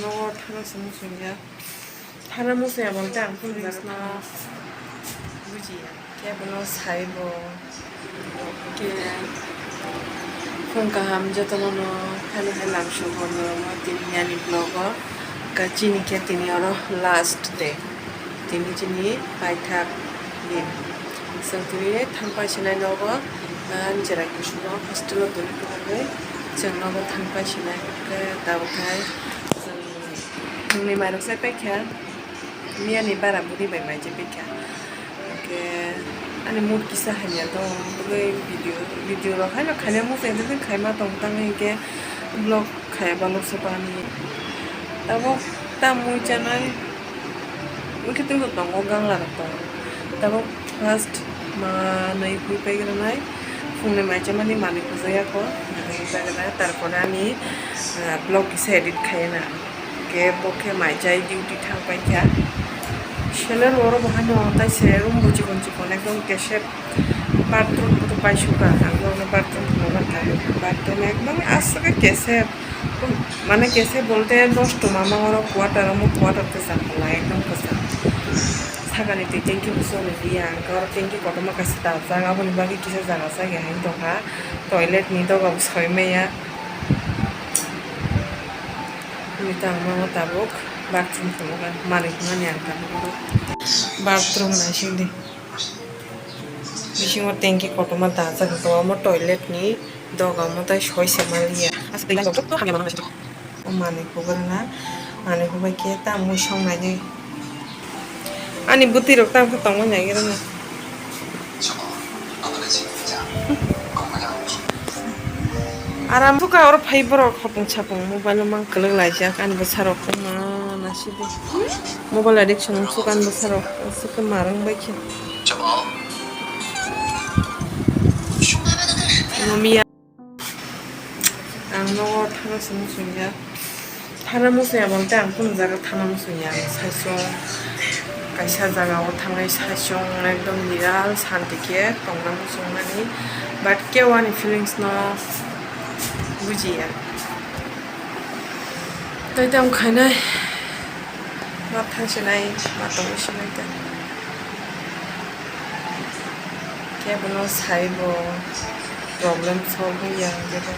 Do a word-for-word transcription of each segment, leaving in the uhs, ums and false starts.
Nogo thana se muchungya. Thana muchungya bolte ang phone no bujiya. Kebono saibo. Ke phung kaham jotono no thani hai lamsok hor norokno tini ani vlog o. Ka chini khe tini oro last day. Tini chini paithak din. Chwng tini thang paisinai nogo, ah, jerai kusugo hostel o tongwi tongwi chwng nogo thang paisinai. Khe tabuk hai chwng thwngni mairok chai paikha, miyani bara bwrwi bai mai chai paikha. Khe ani mood kisa hamya tong, tei video, video rok haino khaina muchungya, tei khaima tong tang hinkhe vlog khaiya balok se bani. Tabuk ta mui chanai, mui khe tei bo tongo, gangla rok tongo. Tabuk first manwi hui paigra nai, phungni mai chamani manwi hujaya kho, manwi hui paigra nai, tarpore ani, ah, vlog kisa edit khaiya na. Khe bo khe mai chai duty thang paikha. Seler oro bo haino tai se room bo chikon chikon ekdom kesep. Bathroom bo to paisukha, ang nono bathroom phunukna thangwi. Bathroom ekdom aswk khe kesep. Mane kesep bolte nosto mama oro quarter, omo quarter kwcham phalnai, ekdom kwcham. Sakani twi tanki bo choli liya, ang khe oro tanki kotorma kaisa dajak, aboni bagwi kisa jaga chaya hai tongkha. Toilet ni doga bo soi maya. Tini tang mano tabuk bathroom phunukha, manwi hwnmani ang tabuk bathroom naising di. Bisingo tanki kotorma dajak tongo, omo toilet ni doga, omo tai soi se manliya. O manwi hubrwkna, manwi hubai khe ta mui song nai di. Ani bwtwi rok tamo khe tongmani nai rwna. Aram suka oro phai borok hopung sapung mobile o mang kwlwk laijak ani bwsarok ma nasidi. Mobile addiction wng suka ani bwsarok aswk khe marwng bai khe. Mamiya. Ang nogo thana se muchungya. Thana muchungya bolte ang kunu jaga thana muchungya. Ang saichung kaisa jaga o thangnai saichung ekdom niral santi khe tongna muchungmani. But kebo ani feelings no bujiya. Tei tamo khainai. Ma thang sinai, ma tongwi sinai ta. Kebono sai bo problem solve wngya hwnkhe bo.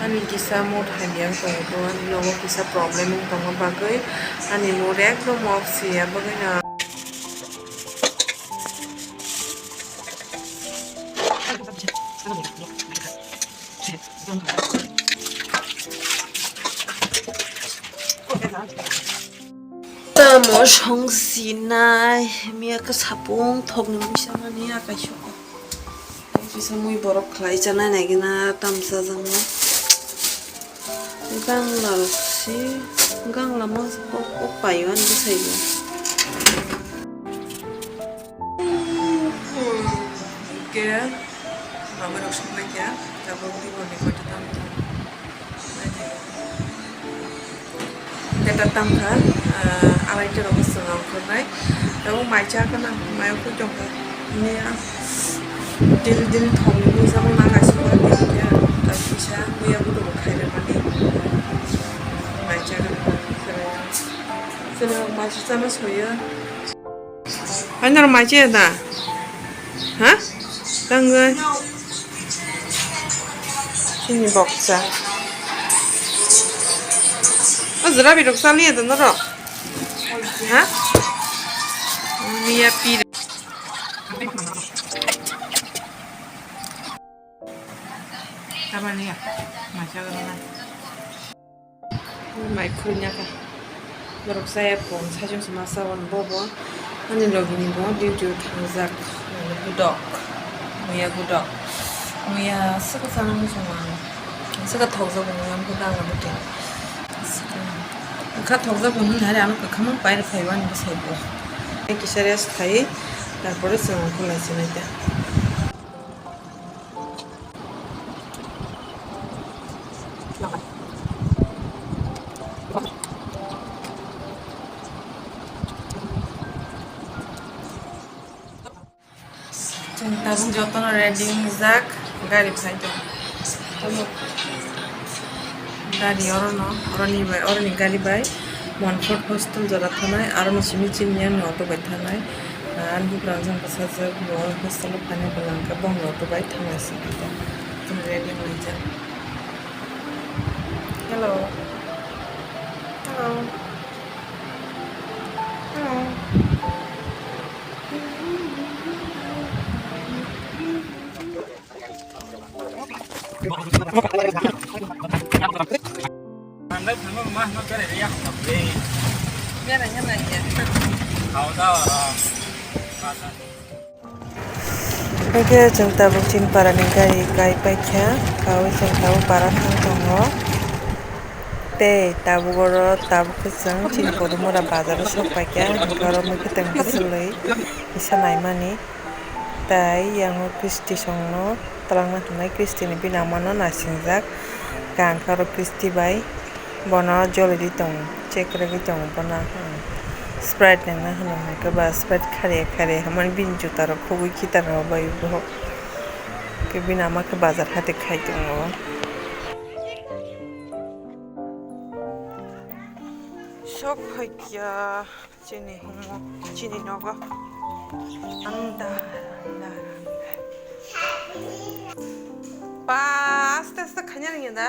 Ani kisa mood hamya wng tongo, ani nogo kisa problem wng tongma bagwi ani mood ekdom off se ya, bagwino. Tamo song sinai, miya khe sapung thokni mui sanani akai suko. Kisa mui borok khlai chanai nai gina tam chajakno. Gangla rok si, gangla ma kok kok paio ani bwsai bo. Hwnkhe mama rok songbai kha, tabuk tei boni kota tamo. Keta tangkha, ah, arai terok bwswk ongkhornai. Tabuk mai cha gana, mai ongkhor tongkha. Miya dil dil thokni mui samung nang kaisa ma dil khe, tak kisa miya budu bo khairokmani. Mai cha gana, chwla rok mai cha chama soyo. Hai norok mai chaya da? Ha? Tangwi. Chini boksa. O jora birok chaliya da norok? Ha? Miya pire. Tabaniya. Mai cha gana. Mai khulnya kha. Borok chaya phone saichung se masa wan bobo. Ani logi ni bo duty o thangjak. Ani gudok. Muya gudok. Muya saka sana muchung ang. Saka thokjak bo muya ang khe dang abo twi. Kha thokjak bo hwn hari ano kwkhama pair phai wani bwsai bo. Kisa rest khai. Tarpore chwng khulai se nai ta. Chwng tabuk jotono ready wngjak, gari phai tongo. Tabuk Gari orono, oroni bai, oroni gari bai Montfort hostel jora thanai, arono simi chini yang auto bai thanai. Ani bugrang jang bwsajwk bo hostel o phainai bwlangkha bongni auto bai thanai se khe. Chwng ready wnglaijak. Hello. Hello. Hello. Hwnkhe chwng tabuk chini parani gari kai paikha, kaui chwng tabuk para thang tongo. Tei tabuk oro tabuk khe chwng chini Kodumora bazaro sok paikha, hwnkhe oro mwkhwtwng bwswlwi kisa naimani. Tai yango Kristi songno twlangna hwnwi Kristini bini amano naisingjak. Khe ang khe oro Kristi bai bono jolidi tongo, check rwgwi tongo bono. Sprite nangna hwnwi hwnkhe ba Sprite khariya khariya hwnmani bini jutarok khugwi khitarma bai bohok. Khe bini ama khe bazar hati khai tongo. Sok phaikya. Chini humo, chini nogo. Ang da, da, da. Ba, aste aste khaina ringya da.